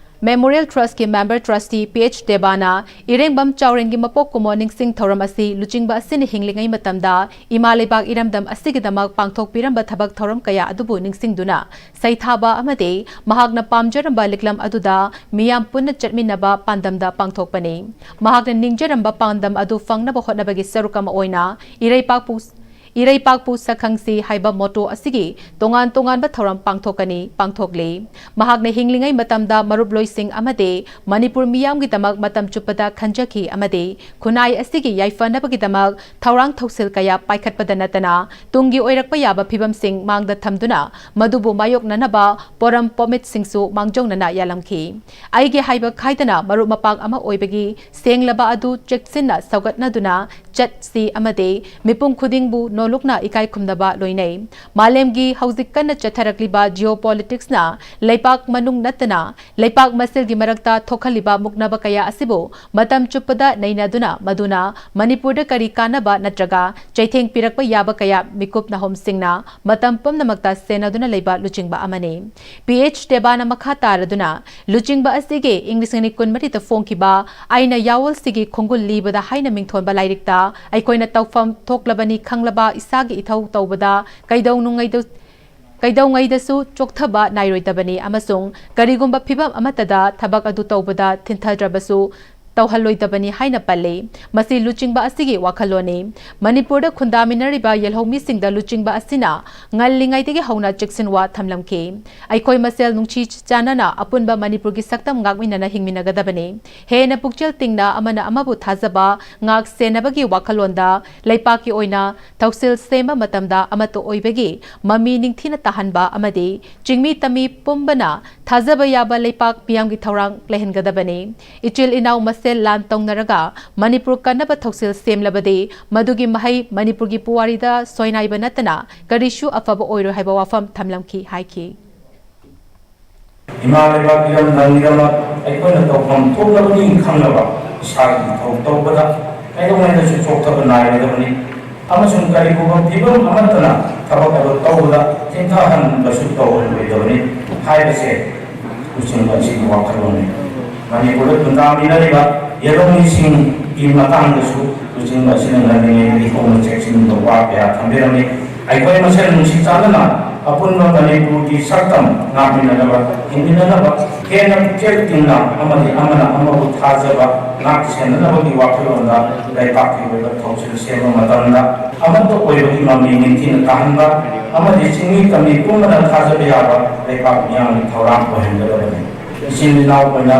Memorial Trust ꯀꯤ member trustee P H ꯗꯦꯕꯥꯅ ꯏꯔꯦꯡꯕꯝ ꯆꯥꯎꯔꯦꯟꯒꯤ ꯃꯄꯣꯛ ꯀꯨꯝꯑꯣꯟ ꯅꯤꯡꯁꯤꯡ ꯊꯧꯔꯝ ꯑꯁꯤ ꯂꯨꯆꯤꯡꯕ ꯑꯁꯤꯅ ꯍꯤꯡꯂꯤꯉꯩ ꯃꯇꯝꯗ ꯏꯃꯥ ꯂꯩꯕꯥꯛ ꯏꯔꯝꯗꯝ ꯑꯁꯤꯒꯤꯗꯃꯛ ꯄꯥꯡꯊꯣꯛꯄꯤꯔꯝꯕ ꯊꯕꯛ ꯊꯧꯔꯝ ꯀꯌꯥ ꯑꯗꯨꯕꯨ ꯅꯤꯡꯁꯤꯡꯗꯨꯅ ꯁꯩꯊꯥꯕ ꯑꯃꯗꯤ ꯃꯍꯥꯛꯅ ꯄꯥꯝꯖꯔꯝꯕ ꯂꯤꯛꯂꯝ ꯑꯗꯨꯗ ꯃꯤꯌꯥꯝ ꯄꯨꯟꯅ ꯆꯠꯃꯤꯟꯅꯕ ꯄꯥꯟꯗꯝꯗ ꯄꯥꯡꯊꯣꯛꯄꯅꯤ꯫ ꯃꯍꯥꯛꯅ ꯅꯤꯡꯖꯔꯝꯕ ꯄꯥꯟꯗꯝ ꯑꯗꯨ ꯐꯪꯅꯕ ꯍꯣꯠꯅꯕꯒꯤ ꯁꯔꯨꯛ ꯑꯃ ꯑꯣꯏꯅ ꯏꯔꯩꯄꯥꯛꯄꯨ ꯏꯔꯩꯄꯥꯛꯄꯨ ꯁꯛꯈꯪꯁꯤ ꯍꯥꯏꯕ motto ꯑꯁꯤꯒꯤ ꯇꯣꯉꯥꯟ ꯇꯣꯉꯥꯟꯕ ꯊꯧꯔꯝ ꯄꯥꯡꯊꯣꯛꯀꯅꯤ, ꯄꯥꯡꯊꯣꯛꯂꯤ꯫ ꯃꯍꯥꯛꯅ ꯍꯤꯡꯂꯤꯉꯩ ꯃꯇꯝꯗ ꯃꯔꯨꯞꯂꯣꯏꯁꯤꯡ ꯑꯃꯗꯤ ꯃꯅꯤꯄꯨꯔ ꯃꯤꯌꯥꯝꯒꯤꯗꯃꯛ ꯃꯇꯝ ꯆꯨꯞꯄꯗ ꯈꯟꯖꯈꯤ ꯑꯃꯗꯤ ꯈꯨꯟꯅꯥꯏ ꯑꯁꯤꯒꯤ ꯌꯥꯏꯐꯅꯕꯒꯤꯗꯃꯛ ꯊꯧꯔꯥꯡ ꯊꯧꯁꯤꯜ ꯀꯌꯥ ꯄꯥꯏꯈꯠꯄꯗ ꯅꯠꯇꯅ ꯇꯨꯡꯒꯤ ꯑꯣꯏꯔꯛꯄ ꯌꯥꯕ ꯐꯤꯕꯝꯁꯤꯡ ꯃꯥꯡꯗ ꯊꯝꯗꯨꯅ ꯃꯗꯨꯕꯨ ꯃꯥꯌꯣꯛꯅꯅꯕ ꯄꯣꯔꯝ ꯄꯣꯃꯤꯠꯁꯤꯡꯁꯨ ꯃꯥꯡꯖꯧꯅꯅ ꯌꯥꯜꯂꯝꯈꯤ꯫ ꯑꯩꯒꯤ ꯍꯥꯏꯕ ꯈꯥꯏꯗꯅ ꯃꯔꯨꯞ ꯃꯄꯥꯡ ꯑꯃ ꯑꯣꯏꯕꯒꯤ ꯁꯦꯡꯂꯕ ꯑꯗꯨ ꯆꯦꯛꯁꯤꯟꯅ ꯁꯧꯒꯠꯅꯗꯨꯅ ꯆꯠꯁꯤ ꯑꯃꯗꯤ ꯃꯤꯄꯨꯝ ꯈꯨꯗꯤꯡꯕꯨ ꯅꯣꯂꯨꯛꯅ ꯏꯀꯥꯏ ꯈꯨꯝꯅꯕ ꯂꯣꯏꯅꯩ꯫ ꯃꯥꯂꯦꯝꯒꯤ ꯍꯧꯖꯤꯛ ꯀꯟꯅ ꯆꯠꯊꯔꯛꯂꯤꯕ geopolitics ꯅ ꯂꯩꯄꯥꯛ ꯃꯅꯨꯡ ꯅꯠꯇꯅ ꯂꯩꯄꯥꯛ ꯃꯁꯦꯜꯒꯤ ꯃꯔꯛꯇ ꯊꯣꯛꯍꯜꯂꯤꯕ ꯃꯨꯛꯅꯕ ꯀꯌꯥ ꯑꯁꯤꯕꯨ ꯃꯇꯝ ꯆꯨꯞꯄꯗ ꯅꯩꯅꯗꯨꯅ ꯃꯗꯨꯅ ꯃꯅꯤꯄꯨꯔꯗ ꯀꯔꯤ ꯀꯥꯟꯅꯕ ꯅꯠꯇ꯭ꯔꯒ ꯆꯩꯊꯦꯡ ꯄꯤꯔꯛꯄ ꯌꯥꯕ ꯀꯌꯥ ꯃꯤꯀꯨꯞ ꯅꯥꯍꯣꯝꯁꯤꯡꯅ ꯃꯇꯝ ꯄꯨꯝꯅꯃꯛꯇ ꯁꯦꯟꯅꯗꯨꯅ ꯂꯩꯕ ꯂꯨꯆꯤꯡꯕ ꯑꯃꯅꯤ꯫ P H ꯗꯦꯕꯥꯅ ꯃꯈꯥ ꯇꯥꯔꯗꯨꯅ ꯂꯨꯆꯤꯡꯕ ꯑꯁꯤꯒꯤ ꯏꯪ ꯂꯤꯁꯤꯡ ꯑꯅꯤ ꯀꯨꯟꯃꯔꯤꯗ ꯐꯣꯡꯈꯤꯕ ꯑꯩꯅ ꯌꯥꯑꯣꯜꯁꯤꯒꯤ ꯈꯣꯡꯒꯨꯜ ꯂꯤꯕꯗ ꯍꯥꯏꯅ ꯃꯤꯡꯊꯣꯟꯕ ꯂꯥꯏꯔꯤꯛꯇ ꯑꯩꯈꯣꯏꯅ ꯇꯧꯐꯝ ꯊꯣꯛꯂꯕꯅꯤ ꯈꯪꯂꯕ ꯏꯁꯥꯒꯤ ꯏꯊꯧ ꯇꯧꯕꯗ ꯀꯩꯗꯧꯅꯨꯡꯉꯩꯗ ꯀꯩꯗꯧꯉꯩꯗꯁꯨ ꯆꯣꯛꯊꯕ ꯅꯥꯏꯔꯣꯏꯗꯕꯅꯤ ꯑꯃꯁꯨꯡ ꯀꯔꯤꯒꯨꯝꯕ ꯐꯤꯚꯝ ꯑꯃꯠꯇꯗ ꯊꯕꯛ ꯑꯗꯨ ꯇꯧꯕꯗ ꯊꯤꯟꯊꯗ꯭ꯔꯕꯁꯨ ꯇꯧꯍꯜꯂꯣꯏꯗꯕꯅꯤ ꯍꯥꯏꯅ ꯄꯜꯂꯤ꯫ ꯃꯁꯤ ꯂꯨꯆꯤꯡꯕ ꯑꯁꯤꯒꯤ ꯋꯥꯈꯜꯂꯣꯟꯅꯤ꯫ ꯃꯅꯤꯄꯨꯔꯗ ꯈꯨꯟꯗꯥꯃꯤꯟꯅꯔꯤꯕ ꯌꯦꯜꯍꯧꯃꯤꯁꯤꯡꯗ ꯂꯨꯆꯤꯡꯕ ꯑꯁꯤꯅ ꯉꯜꯂꯤꯉꯩꯗꯒꯤ ꯍꯧꯅ ꯆꯦꯛꯁꯤꯟꯋꯥ ꯊꯝꯂꯝꯈꯤ꯫ ꯑꯩꯈꯣꯏ ꯃꯁꯦꯜ ꯅꯨꯡꯁꯤ ꯆꯥꯟꯅꯅ ꯑꯄꯨꯟꯕ ꯃꯅꯤꯄꯨꯔꯒꯤ ꯁꯛꯇꯝ ꯉꯥꯛꯃꯤꯟꯅꯅ ꯍꯤꯡꯃꯤꯟꯅꯒꯗꯕꯅꯤ꯫ ꯍꯦꯟꯅ ꯄꯨꯛꯆꯦꯜ ꯇꯤꯡꯅ ꯑꯃꯅ ꯑꯃꯕꯨ ꯊꯥꯖꯕ, ꯉꯥꯛ ꯁꯦꯟꯅꯕꯒꯤ ꯋꯥꯈꯜꯂꯣꯟꯗ ꯂꯩꯄꯥꯛꯀꯤ ꯑꯣꯏꯅ ꯊꯧꯁꯤꯜ ꯁꯦꯝꯕ ꯃꯇꯝꯗ ꯑꯃꯠꯇ ꯑꯣꯏꯕꯒꯤ ꯃꯃꯤ ꯅꯤꯡꯊꯤꯅ ꯇꯥꯍꯟꯕ ꯑꯃꯗꯤ ꯆꯤꯡꯃꯤ ꯇꯝꯃꯤ ꯄꯨꯝꯕꯅ ꯊꯥꯖꯕ ꯌꯥꯕ ꯂꯩꯄꯥꯛ ꯃꯤꯌꯥꯝꯒꯤ ꯊꯧꯔꯥꯡ ꯂꯩꯍꯟꯒꯗꯕꯅꯤ꯫ ꯏꯆꯤꯜ ꯏꯅꯥꯎ ꯃꯁꯦꯜ ꯂꯥꯟ ꯇꯧꯅꯔꯒ ꯃꯅꯤꯄꯨꯔ ꯀꯟꯅꯕ ꯊꯧꯁꯤꯜ ꯁꯦꯝꯂꯕꯗꯤ ꯃꯗꯨꯒꯤ ꯃꯍꯩ ꯃꯅꯤꯄꯨꯔꯒꯤ ꯄꯨꯋꯥꯔꯤꯗ ꯁꯣꯏꯅꯥꯏꯕ ꯅꯠꯇꯅ ꯀꯔꯤꯁꯨ ꯑꯐꯕ ꯑꯣꯏꯔꯣꯏ ꯍꯥꯏꯕ ꯋꯥꯐꯝ ꯊꯝꯂꯝꯈꯤ ꯍꯥꯏꯈꯤ꯫ ꯏꯃꯥ ꯂꯩꯕꯥꯛ ꯏꯔꯝꯗꯝꯒꯤꯗꯃꯛ ꯑꯩꯈꯣꯏꯅ ꯇꯧꯐꯝ ꯊꯣꯛꯂꯕꯅꯤ ꯈꯪꯂꯕ ꯏꯁꯥꯒꯤ ꯊꯧ ꯇꯧꯕꯗ ꯀꯩꯗꯧꯉꯩꯗꯁꯨ ꯆꯣꯛꯊꯕ ꯅꯥꯏꯔꯣꯏꯗꯕꯅꯤ ꯑꯃꯁꯨꯡ ꯀꯔꯤꯒꯨꯝꯕ ꯐꯤꯚꯝ ꯑꯃꯠꯇꯅ ꯊꯕꯛ ꯑꯗꯨ ꯇꯧꯕꯗ ꯊꯤꯡꯊꯍꯟꯕꯁꯨ ꯇꯧꯍꯜꯂꯣꯏꯗꯕꯅꯤ ꯍꯥꯏꯕꯁꯦ ꯂꯨꯆꯤꯡꯕ ꯑꯁꯤꯒꯤ ꯋꯥꯈꯜꯂꯣꯟꯅꯤ꯫ ꯃꯅꯤꯄꯨꯔꯗ ꯈꯨꯟꯗꯥꯃꯤꯟꯅꯔꯤꯕ ꯌꯦꯜꯍꯧꯃꯤꯁꯤꯡꯒꯤ ꯃꯇꯥꯡꯗꯁꯨ ꯂꯨꯆꯤꯡꯕ ꯑꯁꯤꯅ ꯉꯜꯂꯤꯉꯩꯗꯒꯤ ꯍꯧꯅ ꯆꯦꯛꯁꯤꯟꯕ ꯋꯥ ꯀꯌꯥ ꯊꯝꯕꯤꯔꯝꯃꯤ꯫ ꯑꯩꯈꯣꯏ ꯃꯁꯦꯜ ꯅꯨꯡꯁꯤ ꯆꯥꯟꯅꯅ ꯑꯄꯨꯟꯕ ꯃꯅꯤꯄꯨꯔꯒꯤ ꯁꯛꯇꯝ ꯉꯥꯛꯃꯤꯟꯅꯅꯕ, ꯍꯤꯡꯃꯤꯟꯅꯅꯕ, ꯍꯦꯟꯅ ꯄꯨꯛꯆꯦꯜ ꯇꯤꯟꯅ ꯑꯃꯗꯤ ꯑꯃꯅ ꯑꯃꯕꯨ ꯊꯥꯖꯕ, ꯉꯥꯛ ꯁꯦꯟꯅꯅꯕꯒꯤ ꯋꯥꯈꯜꯂꯣꯟꯗ ꯂꯩꯕꯥꯛꯀꯤ ꯑꯣꯏꯕ ꯊꯧꯁꯤꯜ ꯁꯦꯝꯕ ꯃꯇꯝꯗ ꯑꯃꯠꯇ ꯑꯣꯏꯕꯒꯤ ꯃꯃꯤ ꯅꯤꯡꯊꯤꯅ ꯇꯥꯍꯟꯕ ꯑꯃꯗꯤ ꯆꯤꯡꯃꯤ ꯇꯝꯃꯤ ꯄꯨꯝꯕꯅ ꯊꯥꯖꯕ ꯌꯥꯕ ꯂꯩꯕꯥꯛ ꯃꯤꯌꯥꯝꯒꯤ ꯊꯧꯔꯥꯡ ꯑꯣꯏꯍꯟꯒꯗꯕꯅꯤ꯫ ꯏꯆꯤꯟ ꯏꯅꯥꯎ ꯑꯣꯏꯅ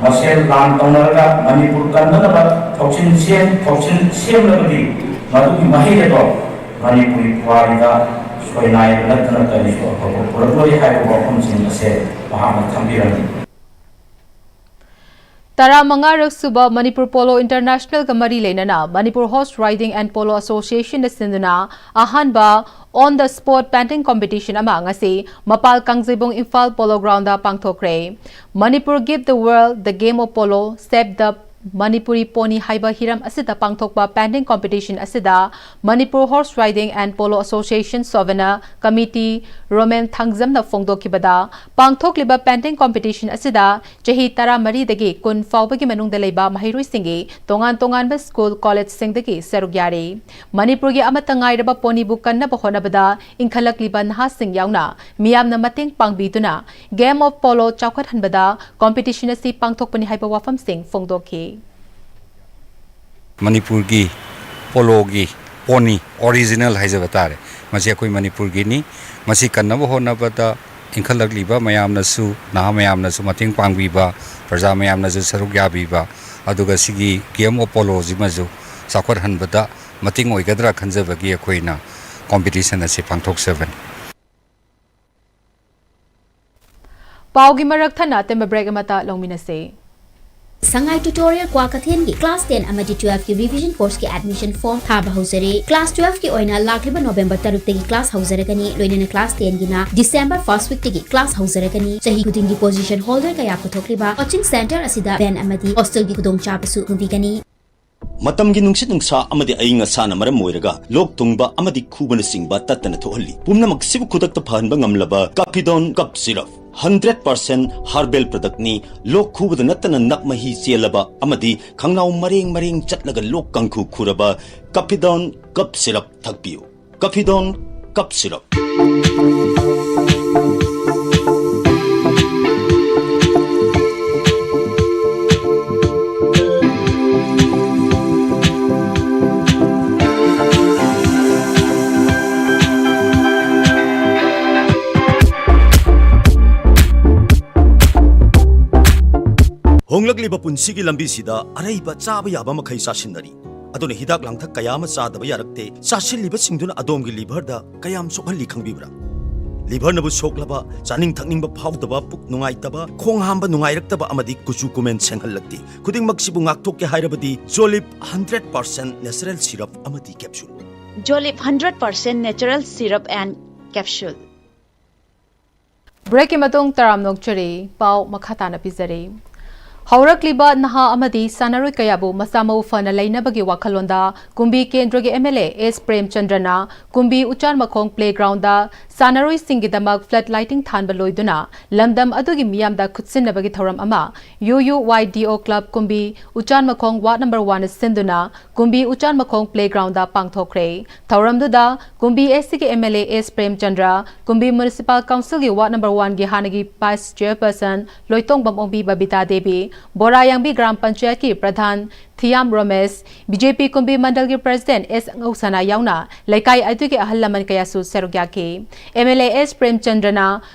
ꯃꯁꯦꯜ ꯂꯥꯟ ꯇꯧꯅꯔꯒ ꯃꯅꯤꯄꯨꯔ ꯀꯟꯅꯅꯕ ꯊꯧꯁꯤꯜ ꯁꯦꯝ-, ꯊꯧꯁꯤꯜ ꯁꯦꯝꯂꯕꯗꯤ ꯃꯗꯨꯒꯤ ꯃꯍꯩ ꯑꯗꯣ ꯃꯅꯤꯄꯨꯔꯤ ꯄꯨꯋꯥꯔꯤꯗ ꯁꯣꯏꯅꯥꯏꯕ ꯅꯠꯇꯅ ꯀꯔꯤꯁꯨ ꯑꯐꯕ ꯄꯨꯔꯛꯂꯣꯏ ꯍꯥꯏꯕ ꯋꯥꯐꯝꯁꯤꯡ ꯑꯁꯦ ꯃꯍꯥꯛꯅ ꯊꯝꯕꯤꯔꯝꯃꯤ꯫ ꯇꯔꯥꯃꯉꯥꯔꯛ ꯁꯨꯕ ꯃꯅꯤꯄꯨꯔ ꯄꯣꯂꯣ ꯏꯟꯇꯔꯅꯦꯁꯅꯦꯜꯒ ꯃꯔꯤ ꯂꯩꯅꯅ Manipur Horse Riding and Polo Associationꯅ ꯁꯤꯟꯗꯨꯅ ꯑꯍꯥꯟꯕ on the spot painting competition ꯑꯃ ꯉꯁꯤ ꯃꯄꯥꯜ ꯀꯥꯡꯖꯩꯕꯨꯡ ꯏꯝꯐꯥꯜ ꯄꯣꯂꯣ ꯒ꯭ꯔꯥꯎꯟꯗ ꯄꯥꯡꯊꯣꯛꯈ꯭ꯔꯦ꯫ Manipur Give the World the Game of Polo, Save the Manipuri Pony ꯍꯥꯏꯕ ꯍꯤꯔꯝ ꯑꯁꯤꯗ ꯄꯥꯡꯊꯣꯛꯄ painting competition ꯑꯁꯤꯗ Manipur Horse Riding and Polo Association Souvenir Committee Romen ꯊꯥꯡꯖꯝꯅ ꯐꯣꯡꯗꯣꯛꯈꯤꯕꯗ, ꯄꯥꯡꯊꯣꯛꯂꯤꯕ painting competition ꯑꯁꯤꯗ ꯆꯍꯤ ꯇꯔꯥꯃꯔꯤꯗꯒꯤ ꯀꯨꯟ ꯐꯥꯎꯕꯒꯤ ꯃꯅꯨꯡꯗ ꯂꯩꯕ ꯃꯍꯩꯔꯣꯏꯁꯤꯡꯒꯤ ꯇꯣꯉꯥꯟ ꯇꯣꯉꯥꯟꯕ ꯁ꯭ꯀꯨꯜ, ꯀꯣꯂꯦꯖꯁꯤꯡꯗꯒꯤ ꯁꯔꯨꯛ ꯌꯥꯔꯤ꯫ ꯃꯅꯤꯄꯨꯔꯒꯤ ꯑꯃꯠꯇ ꯉꯥꯏꯔꯕ ꯄꯣꯅꯤꯕꯨ ꯀꯟꯅꯕ ꯍꯣꯠꯅꯕꯗ ꯏꯟꯈꯠꯂꯛꯂꯤꯕ ꯅꯍꯥꯁꯤꯡ ꯌꯥꯎꯅ ꯃꯤꯌꯥꯝꯅ ꯃꯇꯦꯡ ꯄꯥꯡꯕꯤꯗꯨꯅ Game of Polo ꯆꯥꯎꯈꯠꯍꯟꯕꯗ competition ꯑꯁꯤ ꯄꯥꯡꯊꯣꯛꯄꯅꯤ ꯍꯥꯏꯕ ꯋꯥꯐꯝꯁꯤꯡ ꯐꯣꯡꯗꯣꯛꯈꯤ꯫ ꯃꯅꯤꯄꯨꯔꯒꯤ ꯄꯣꯂꯣꯒꯤ ꯄꯣꯅꯤ ꯑꯣꯔꯤꯖꯤꯅꯦꯜ ꯍꯥꯏꯖꯕ ꯇꯥꯔꯦ꯫ ꯃꯁꯤ ꯑꯩꯈꯣꯏ ꯃꯅꯤꯄꯨꯔꯒꯤꯅꯤ꯫ ꯃꯁꯤ ꯀꯟꯅꯕ ꯍꯣꯠꯅꯕꯗ ꯏꯟꯈꯠꯂꯛꯂꯤꯕ ꯃꯌꯥꯝꯅꯁꯨ, ꯅꯍꯥ ꯃꯌꯥꯝꯅꯁꯨ ꯃꯇꯦꯡ ꯄꯥꯡꯕꯤꯕ, ꯄ꯭ꯔꯖꯥ ꯃꯌꯥꯝꯅꯁꯨ ꯁꯔꯨꯛ ꯌꯥꯕꯤꯕ, ꯑꯗꯨꯒ ꯁꯤꯒꯤ ꯒꯦꯝ ꯑꯣꯐ ꯄꯣꯂꯣꯁꯤꯃꯁꯨ ꯆꯥꯎꯈꯠꯍꯟꯕꯗ ꯃꯇꯦꯡ ꯑꯣꯏꯒꯗ꯭ꯔꯥ ꯈꯟꯖꯕꯒꯤ ꯑꯩꯈꯣꯏꯅ ꯀꯣꯝꯄꯤꯇꯤꯁꯟ ꯑꯁꯤ ꯄꯥꯡꯊꯣꯛꯆꯕꯅꯤ꯫ ꯄꯥꯎꯒꯤ ꯃꯔꯛ ꯊꯠꯅ ꯑꯇꯦꯟꯕ break ꯑꯃꯠꯇ ꯂꯧꯃꯤꯟꯅꯁꯦ꯫ ꯁꯉꯥꯏ Tutorial ꯀ꯭ꯋꯥꯀꯩꯊꯦꯜꯒꯤ class ten ꯑꯃꯗꯤ twelve ꯀꯤ revision course ꯀꯤ admission form ꯊꯥꯕ ꯍꯧꯖꯔꯦ꯫ Class twelve ꯀꯤ ꯑꯣꯏꯅ ꯂꯥꯛꯂꯤꯕ November ꯇꯔꯨꯛꯇꯒꯤ class ꯍꯧꯖꯔꯒꯅꯤ, ꯂꯣꯏꯅꯅ class ten ꯒꯤꯅ December first week ꯇꯒꯤ class ꯍꯧꯖꯔꯒꯅꯤ꯫ ꯆꯍꯤ ꯈꯨꯗꯤꯡꯒꯤ position holder ꯀꯌꯥ ꯄꯨꯊꯣꯛꯂꯤꯕ coaching center ꯑꯁꯤꯗ van ꯑꯃꯗꯤ hostel ꯒꯤ ꯈꯨꯗꯣꯡꯆꯥꯕꯁꯨ ꯐꯪꯕꯤꯒꯅꯤ꯫ ꯃꯇꯝꯒꯤ ꯅꯨꯡꯁꯤꯠ ꯅꯨꯡꯁꯥ ꯑꯃꯗꯤ ꯑꯏꯪ ꯑꯁꯥꯅ ꯃꯔꯝ ꯑꯣꯏꯔꯒ ꯂꯣꯛ ꯊꯨꯡꯕ ꯑꯃꯗꯤ ꯈꯨꯕꯅꯆꯤꯡꯕ ꯇꯠꯇꯅ ꯊꯣꯛꯍꯜꯂꯤ꯫ ꯄꯨꯝꯅꯃꯛꯁꯤꯕꯨ ꯈꯨꯗꯛꯇ ꯐꯍꯟꯕ ꯉꯝꯂꯕ Capidone Cough Syrup꯫ Hundred percent herbal ꯄ꯭ꯔꯗꯛꯅꯤ꯫ ꯂꯣꯛ ꯈꯨꯕꯗ ꯅꯠꯇꯅ ꯅꯞ ꯃꯍꯤ ꯆꯦꯜꯂꯕ ꯑꯃꯗꯤ ꯈꯪꯅꯥꯎ ꯃꯔꯦꯡ ꯃꯔꯦꯡ ꯆꯠꯂꯒ ꯂꯣꯛ ꯀꯥꯡꯈꯨ ꯈꯨꯔꯕ ꯀꯐꯤꯗꯣꯟ ꯀꯞ ꯁꯤꯔꯞ ꯊꯛꯄꯤꯌꯨ꯫ ꯀꯐꯤꯗꯣꯟ ꯀꯞ ꯁꯤꯔꯞ꯫ ꯍꯣꯡꯂꯛꯂꯤꯕ ꯄꯨꯟꯁꯤꯒꯤ ꯂꯝꯕꯤꯁꯤꯗ ꯑꯔꯩꯕ ꯆꯥꯕ ꯌꯥꯕ ꯃꯈꯩ ꯆꯥꯁꯤꯟꯅꯔꯤ꯫ ꯑꯗꯨꯅ ꯍꯤꯗꯥꯛ ꯂꯥꯡꯊꯛ ꯀꯌꯥ ꯑꯃ ꯆꯥꯗꯕ ꯌꯥꯔꯛꯇꯦ꯫ ꯆꯥꯁꯤꯜꯂꯤꯕꯁꯤꯡꯗꯨꯅ ꯑꯗꯣꯝꯒꯤ ꯂꯤꯚꯔꯗ ꯀꯌꯥꯝ ꯁꯣꯛꯍꯜꯂꯤ ꯈꯪꯕꯤꯕ꯭ꯔꯥ? ꯂꯤꯚꯔꯅꯕꯨ ꯁꯣꯛꯂꯕ, ꯆꯥꯅꯤꯡ ꯊꯛꯅꯤꯡꯕ ꯐꯥꯎꯗꯕ, ꯄꯨꯛ ꯅꯨꯡꯉꯥꯏꯇꯕ, ꯈꯣꯡ ꯍꯥꯝꯕ ꯅꯨꯡꯉꯥꯏꯔꯛꯇꯕ ꯑꯃꯗꯤ ꯀꯨꯆꯨ ꯀꯨꯃꯦꯟ ꯁꯦꯡꯍꯜꯂꯛꯇꯦ꯫ ꯈꯨꯗꯤꯡꯃꯛꯁꯤꯕꯨ ꯉꯥꯛꯊꯣꯛꯀꯦ ꯍꯥꯏꯔꯕꯗꯤ ꯖꯣꯂꯤꯞ ꯍꯟꯗ꯭ꯔꯦꯠ ꯄꯥꯔꯁꯦꯟ ꯅꯦꯆꯔꯦꯜ ꯁꯤꯔꯞ ꯑꯃꯗꯤ capsule. Jolip hundred percent natural syrup and capsule. ꯕ꯭ꯔꯦꯛꯀꯤ ꯃꯇꯨꯡ ꯇꯔꯥꯝꯅ ꯑꯣꯛꯆꯔꯤ꯫ ꯄꯥꯎ ꯃꯈꯥ ꯇꯥꯅ ꯄꯤꯖꯔꯤ꯫ ꯍꯧꯔꯛꯂꯤꯕ ꯅꯍꯥ ꯑꯃꯗꯤ ꯁꯥꯟꯅꯔꯣꯏ ꯀꯌꯥꯕꯨ ꯃꯁꯥ ꯃꯎ ꯐꯅ ꯂꯩꯅꯕꯒꯤ ꯋꯥꯈꯜꯂꯣꯟꯗ ꯀꯨꯝꯕꯤ ꯀꯦꯟꯗ꯭ꯔꯒꯤ ꯑꯦꯝ ꯑꯦꯜ ꯑꯦ ꯑꯦꯁ ꯄ꯭ꯔꯦꯝꯆꯟꯗ꯭ꯔꯅ ꯀꯨꯝꯕꯤ ꯎꯆꯥꯟ ꯃꯈꯣꯡ ꯄ꯭ꯂꯦꯒ꯭ꯔꯥꯎꯟꯗ ꯁꯥꯟꯅꯔꯣꯏꯁꯤꯡꯒꯤꯗꯃꯛ ꯐ꯭ꯂꯠ ꯂꯥꯏꯇꯤꯡ ꯊꯥꯟꯕ ꯂꯣꯏꯗꯨꯅ ꯂꯝꯗꯝ ꯑꯗꯨꯒꯤ ꯃꯤꯌꯥꯝꯗ ꯈꯨꯠꯁꯤꯟꯅꯕꯒꯤ ꯊꯧꯔꯝ ꯑꯃ ꯌꯨ ꯌꯨ ꯋꯥꯏ ꯗꯤ ꯑꯣ ꯀ꯭ꯂꯕ ꯀꯨꯝꯕꯤ ꯎꯆꯥꯟ ꯃꯈꯣꯡ ꯋꯥꯔꯗ ꯅꯝꯕꯔ ꯋꯥꯟꯅ ꯁꯤꯟꯗꯨꯅ ꯀꯨꯝꯕꯤ ꯎꯆꯥꯟ ꯃꯈꯣꯡ ꯄ꯭ꯂꯦꯒ꯭ꯔꯥꯎꯟꯗ ꯄꯥꯡꯊꯣꯛꯈ꯭ꯔꯦ꯫ ꯊꯧꯔꯝꯗꯨꯗ ꯀꯨꯝꯕꯤ ꯑꯦꯁ ꯁꯤꯒꯤ M L A S Premchandra, Kumbi municipal ꯀꯥꯎꯟꯁꯤꯜꯒꯤ ꯋꯥꯔꯗ ꯅꯝꯕꯔ ꯋꯥꯟꯒꯤ ꯍꯥꯟꯅꯒꯤ ꯚꯥꯏꯁ ꯆꯦꯌꯔꯄꯔꯁꯟ ꯂꯣꯏꯇꯣꯡꯕꯝ ꯑꯣꯡꯕꯤ ꯕꯕꯤꯇꯥ ꯗꯦꯕꯤ, ꯕꯣꯔꯥꯌꯥꯡꯕꯤ ꯒ꯭ꯔꯥꯝ ꯄꯟꯆꯥꯌꯠꯀꯤ pradhan Thiyam Romesh, B J P Kumbi ꯃꯟꯗꯜꯒꯤ ꯄ꯭ꯔꯁꯤꯗꯦꯟꯠ ꯑꯦꯁ ꯑꯉꯧꯁꯅꯥ ꯌꯥꯎꯅ ꯂꯩꯀꯥꯏ ꯑꯗꯨꯒꯤ ꯑꯍꯜ ꯂꯃꯟ ꯀꯌꯥꯁꯨ ꯁꯔꯨꯛ ꯌꯥꯈꯤ꯫ ꯑꯦꯝ ꯑꯦꯜ ꯑꯦ ꯑꯦꯁ ꯄ꯭ꯔꯦꯝꯆꯟꯗ꯭ꯔꯅ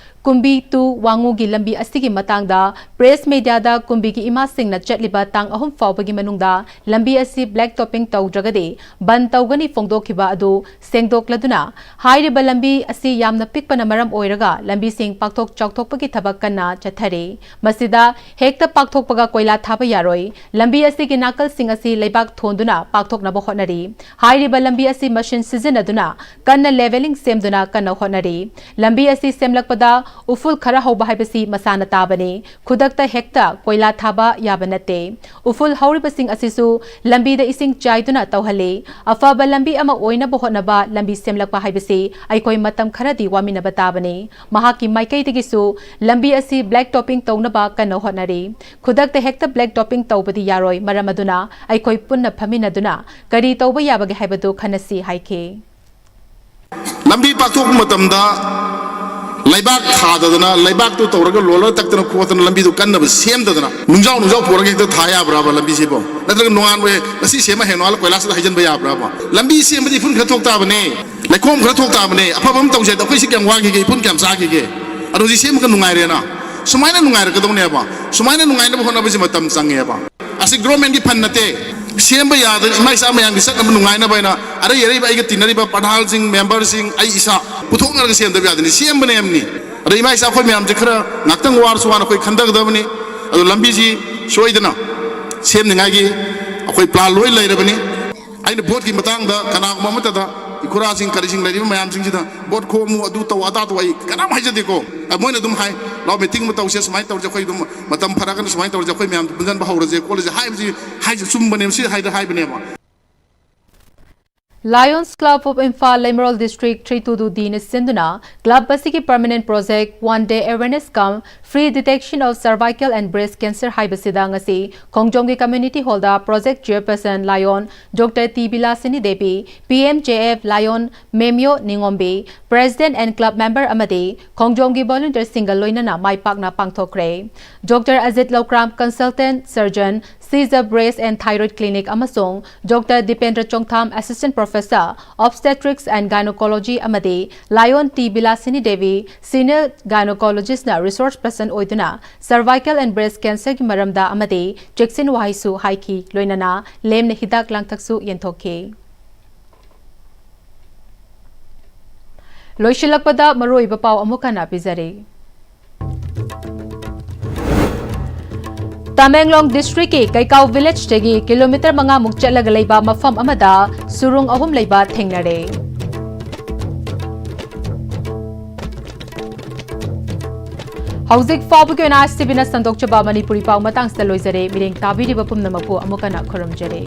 ꯀꯨꯝꯕꯤ ꯇꯨ ꯋꯥꯉꯨꯒꯤ ꯂꯝꯕꯤ ꯑꯁꯤꯒꯤ ꯃꯇꯥꯡꯗ ꯄ꯭ꯔꯦꯁ ꯃꯤꯗꯤꯌꯥꯗ ꯀꯨꯝꯕꯤꯒꯤ ꯏꯃꯥꯁꯤꯡꯅ ꯆꯠꯂꯤꯕ ꯇꯥꯡ ꯑꯍꯨꯝ ꯐꯥꯎꯕꯒꯤ ꯃꯅꯨꯡꯗ ꯂꯝꯕꯤ ꯑꯁꯤ ꯕ꯭ꯂꯦꯛ ꯇꯣꯄꯤꯡ ꯇꯧꯗ꯭ꯔꯒꯗꯤ ꯕꯟ ꯇꯧꯒꯅꯤ ꯐꯣꯡꯗꯣꯛꯈꯤꯕ ꯑꯗꯨ ꯁꯦꯡꯗꯣꯛꯂꯗꯨꯅ, ꯍꯥꯏꯔꯤꯕ ꯂꯝꯕꯤ ꯑꯁꯤ ꯌꯥꯝꯅ ꯄꯤꯛꯄꯅ ꯃꯔꯝ ꯑꯣꯏꯔꯒ ꯂꯝꯕꯤꯁꯤꯡ ꯄꯥꯛꯊꯣꯛ ꯆꯥꯎꯊꯣꯛꯄꯒꯤ ꯊꯕꯛ ꯀꯟꯅ ꯆꯠꯊꯔꯤ꯫ ꯃꯁꯤꯗ ꯍꯦꯛꯇ ꯄꯥꯛꯊꯣꯛꯄꯒ ꯀꯣꯏꯂꯥ ꯊꯥꯕ ꯌꯥꯔꯣꯏ꯫ ꯂꯝꯕꯤ ꯑꯁꯤꯒꯤ ꯅꯥꯀꯜ ꯁꯤꯡ ꯑꯁꯤ ꯂꯩꯕꯥꯛ ꯊꯣꯟꯗꯨꯅ ꯄꯥꯛꯊꯣꯛꯅꯕ ꯍꯣꯠꯅꯔꯤ꯫ ꯍꯥꯏꯔꯤꯕ ꯂꯝꯕꯤ ꯑꯁꯤ ꯃꯁꯤꯟ ꯁꯤꯖꯤꯟꯅꯗꯨꯅ ꯀꯟꯅ levelling ꯁꯦꯝꯗꯨꯅ ꯀꯟꯅ ꯍꯣꯠꯅꯔꯤ꯫ ꯂꯝꯕꯤ ꯑꯁꯤ ꯁꯦꯝꯂꯛꯄꯗ ꯎꯐꯨꯜ ꯈꯔ ꯍꯧꯕ ꯍꯥꯏꯕꯁꯤ ꯃꯁꯥꯅ ꯇꯥꯕꯅꯤ꯫ ꯈꯨꯗꯛꯇ ꯍꯦꯛꯇ ꯀꯣꯏꯂꯥ ꯊꯥꯕ ꯌꯥꯕ ꯅꯠꯇꯦ꯫ ꯎꯐꯨꯜ ꯍꯧꯔꯤꯕꯁꯤꯡ ꯑꯁꯤꯁꯨ ꯂꯝꯕꯤꯗ ꯏꯁꯤꯡ ꯆꯥꯏꯗꯨꯅ ꯇꯧꯍꯜꯂꯤ꯫ ꯑꯐꯕ ꯂꯝꯕꯤ ꯑꯃ ꯑꯣꯏꯅꯕ ꯍꯣꯠꯅꯕ ꯂꯝꯕꯤ ꯁꯦꯝꯂꯛꯄ ꯍꯥꯏꯕꯁꯤ ꯑꯩꯈꯣꯏ ꯃꯇꯝ ꯈꯔꯗꯤ ꯋꯥꯃꯤꯟꯅꯕ ꯇꯥꯕꯅꯤ꯫ ꯃꯍꯥꯛꯀꯤ ꯃꯥꯏꯀꯩꯗꯒꯤꯁꯨ ꯂꯝꯕꯤ ꯑꯁꯤ black topping ꯇꯧꯅꯕ ꯀꯟꯅ ꯍꯣꯠꯅꯔꯤ꯫ ꯈꯨꯗꯛꯇ ꯍꯦꯛꯇ black topping ꯇꯧꯕꯗꯤ ꯌꯥꯔꯣꯏ, ꯃꯔꯝ ꯑꯗꯨꯅ ꯑꯩꯈꯣꯏ ꯄꯨꯟꯅ ꯐꯝꯃꯤꯟꯅꯗꯨꯅ ꯀꯔꯤ ꯇꯧꯕ ꯌꯥꯕꯒꯦ ꯍꯥꯏꯕꯗꯨ ꯈꯟꯅꯁꯤ ꯍꯥꯏꯈꯤ꯫ ꯂꯝꯕꯤ ꯄꯥꯛꯊꯣꯛꯄ ꯃꯇꯝꯗ ꯂꯩꯕꯥꯛ ꯊꯥꯗꯗꯅ, ꯂꯩꯕꯥꯛꯇꯨ ꯇꯧꯔꯒ ꯂꯣꯂꯔ ꯇꯛꯇꯅ ꯈꯣꯠꯇꯅ ꯂꯝꯕꯤꯗꯨ ꯀꯟꯅꯕ ꯁꯦꯝꯗꯗꯅ, ꯅꯨꯡꯖꯥꯎ ꯅꯨꯡꯖꯥꯎ ꯄꯨꯔꯒ ꯍꯦꯛꯇ ꯊꯥ ꯌꯥꯕ꯭ꯔꯕ ꯂꯝꯕꯤꯁꯤꯕꯣ? ꯅꯠꯇ꯭ꯔꯒ ꯅꯣꯡꯉꯥꯟꯕ ꯉꯁꯤ ꯁꯦꯝꯃ ꯍꯌꯦꯡ ꯅꯣꯡꯉꯥꯜꯂ ꯀꯣꯏꯂꯥꯁꯇ ꯍꯩꯖꯤꯟꯕ ꯌꯥꯕ꯭ꯔꯕ? ꯂꯝꯕꯤ ꯁꯦꯝꯕꯗꯤ ꯏꯐꯨꯟ ꯈꯔ ꯊꯣꯛ ꯇꯥꯕꯅꯦ, ꯂꯩꯈꯣꯝ ꯈꯔ ꯊꯣꯛ ꯇꯥꯕꯅꯦ꯫ ꯑꯐꯕ ꯑꯃ ꯇꯧꯁꯦ ꯍꯥꯏꯗ ꯑꯩꯈꯣꯏ ꯁꯤ ꯀꯌꯥꯝ ꯋꯥꯈꯤꯒꯦ, ꯏꯐꯨꯟ ꯀꯌꯥꯝ ꯆꯥꯈꯤꯒꯦ? ꯑꯗꯣ ꯍꯧꯖꯤꯛ ꯁꯦꯝꯃꯒ ꯅꯨꯡꯉꯥꯏꯔꯦꯅ꯫ ꯁꯨꯃꯥꯏꯅ ꯅꯨꯡꯉꯥꯏꯔꯛꯀꯗꯧꯅꯦꯕ꯫ ꯁꯨꯃꯥꯏꯅ ꯅꯨꯡꯉꯥꯏꯅꯕ ꯍꯣꯠꯅꯕꯁꯦ ꯃꯇꯝ ꯆꯪꯉꯦꯕ꯫ ꯑꯁꯤ governmentꯀꯤ fund ꯅꯠꯇꯦ꯫ ꯁꯦꯝꯕ ꯌꯥꯗꯅ ꯏꯃꯥ ꯏꯆꯥ ꯃꯌꯥꯝꯒꯤ ꯆꯠꯅꯕ ꯅꯨꯡꯉꯥꯏꯅꯕ ꯍꯥꯏꯅ ꯑꯔꯩ ꯑꯔꯩꯕ ꯑꯩꯒ ꯇꯤꯟꯅꯔꯤꯕ ꯄ꯭ꯔꯙꯥꯟꯁꯤꯡ, memberꯁꯤꯡ, ꯑꯩ ꯏꯁꯥ ꯄꯨꯊꯣꯛꯅꯔꯒ ꯁꯦꯝꯗꯕ ꯌꯥꯗꯦꯅꯤ꯫ ꯁꯦꯝꯕꯅꯦ ꯍꯥꯏꯕꯅꯤ꯫ ꯑꯗ ꯏꯃꯥ ꯏꯆꯥ ꯑꯩꯈꯣꯏ ꯃꯌꯥꯝꯁꯦ ꯈꯔ ꯉꯥꯛꯇꯪ ꯋꯥꯔꯁꯨ ꯋꯥꯅ ꯑꯩꯈꯣꯏ ꯈꯟꯊꯒꯗꯕꯅꯤ꯫ ꯑꯗꯣ ꯂꯝꯕꯤꯁꯤ ꯁꯣꯏꯗꯅ ꯁꯦꯝꯅꯤꯡꯉꯥꯏꯒꯤ ꯑꯩꯈꯣꯏ plan ꯂꯣꯏ ꯂꯩꯔꯕꯅꯤ꯫ ꯑꯩꯅ voteꯀꯤ ꯃꯇꯥꯡꯗ ꯀꯅꯥꯒꯨꯝꯕ ꯑꯃꯠꯇꯗ ꯏꯈꯨꯔꯥꯁꯤꯡ ꯀꯔꯤꯁꯤꯡ ꯂꯩꯔꯤꯕ ꯃꯌꯥꯝꯁꯤꯡꯁꯤꯗ vote ꯈꯣꯝꯃꯨ, ꯑꯗꯨ ꯇꯧ, ꯑꯗꯥ ꯇꯧ, ꯑꯩ ꯀꯅꯥꯝ ꯍꯥꯏꯖꯗꯦꯀꯣ꯫ ꯑ, ꯃꯣꯏꯅ ꯑꯗꯨꯝ ꯍꯥꯏ, "ꯂꯥꯎ, meeting ꯑꯃ ꯇꯧꯁꯦ, ꯁꯨꯃꯥꯏꯅ ꯇꯧꯔꯁꯦ, ꯑꯩꯈꯣꯏ ꯑꯗꯨꯝ ꯃꯇꯝ ꯐꯔꯒꯅ ꯁꯨꯃꯥꯏꯅ ꯇꯧꯔꯁꯦ, ꯑꯩꯈꯣꯏ ꯃꯌꯥꯝ ꯄꯨꯟꯁꯤꯟꯕ ꯍꯧꯔꯁꯦ ꯈꯣꯠꯂꯁꯦ" ꯍꯥꯏꯕꯁꯤ, ꯍꯥꯏꯁꯦ ꯆꯨꯝꯕꯅꯦꯕ, ꯁꯤ ꯍꯥꯏꯗ ꯍꯥꯏꯕꯅꯦꯕ꯫ Lions Club of Imphal, ꯂꯩꯃꯔꯣꯜ district three two two Dꯅ ꯁꯤꯟꯗꯨꯅ club ꯑꯁꯤꯒꯤ permanent project one day awareness cum free detection of cervical and breast cancer ꯍꯥꯏꯕꯁꯤꯗ ꯉꯁꯤ ꯈꯣꯡꯖꯣꯝꯒꯤ community hallꯗ project chairperson Lion Doctor T ꯕꯤꯂꯥꯁꯤꯅꯤ Devi, P M J F Lion ꯃꯦꯝꯌꯣ ꯅꯤꯉꯣꯝꯕꯤ, president and club member ꯑꯃꯗꯤ ꯈꯣꯡꯖꯣꯝꯒꯤ volunteerꯁꯤꯡꯒ ꯂꯣꯏꯅꯅ ꯃꯥꯏ ꯄꯥꯛꯅ ꯄꯥꯡꯊꯣꯛꯈ꯭ꯔꯦ꯫ Doctor Ajit ꯂꯧꯀ꯭ꯔꯥꯝ, consultant surgeon, Caesar Breast and Thyroid Clinic ꯑꯃꯁꯨꯡ Doctor Dipendra Chongtham, Assistant Professor, Obstetrics and Gynecology ꯑꯃꯗꯤ Lion T ꯕꯤꯂꯥꯁꯤꯅꯤ Devi, Senior Gynecologistꯅ resource person ꯑꯣꯏꯗꯨꯅ cervical and breast cancerꯒꯤ ꯃꯔꯝꯗ ꯑꯃꯗꯤ ꯆꯦꯛꯁꯤꯟ ꯋꯥꯍꯩꯁꯨ ꯍꯥꯏꯈꯤ, ꯂꯣꯏꯅꯅ ꯂꯦꯝꯅ ꯍꯤꯗꯥꯛ ꯂꯥꯡꯊꯛꯁꯨ ꯌꯦꯟꯊꯣꯛꯈꯤ꯫ ꯂꯣꯏꯁꯤꯜꯂꯛꯄꯗ ꯃꯔꯨꯑꯣꯏꯕ ꯄꯥꯎ ꯑꯃꯨꯛ ꯍꯟꯅ ꯄꯤꯖꯔꯤ꯫ ꯇꯃꯦꯡꯂꯣꯡ ꯗꯤꯁꯇ꯭ꯔꯤꯛꯀꯤ ꯀꯩꯀꯥꯎ ꯚꯤꯂꯦꯖꯇꯒꯤ ꯀꯤꯂꯣꯃꯤꯇꯔ ꯃꯉꯥꯃꯨꯛ ꯆꯠꯂꯒ ꯂꯩꯕ ꯃꯐꯝ ꯑꯃꯗ ꯁꯨꯔꯨꯡ ꯑꯍꯨꯝ ꯂꯩꯕ ꯊꯦꯡꯅꯔꯦ꯫ ꯍꯧꯖꯤꯛ ꯐꯥꯎꯕꯒꯤ ꯑꯣꯏꯅ ꯁꯤꯕꯤꯅ ꯁꯟꯗꯣꯛꯆꯕ ꯃꯅꯤꯄꯨꯔꯤ ꯄꯥꯎ ꯃꯇꯥꯡꯁꯤꯗ ꯂꯣꯏꯖꯔꯦ꯫ ꯃꯤꯠꯌꯦꯡ ꯇꯥꯕꯤꯔꯤꯕ ꯄꯨꯝꯅꯃꯛꯄꯨ ꯑꯃꯨꯛ ꯍꯟꯅ ꯈꯨꯔꯨꯝꯖꯔꯤ꯫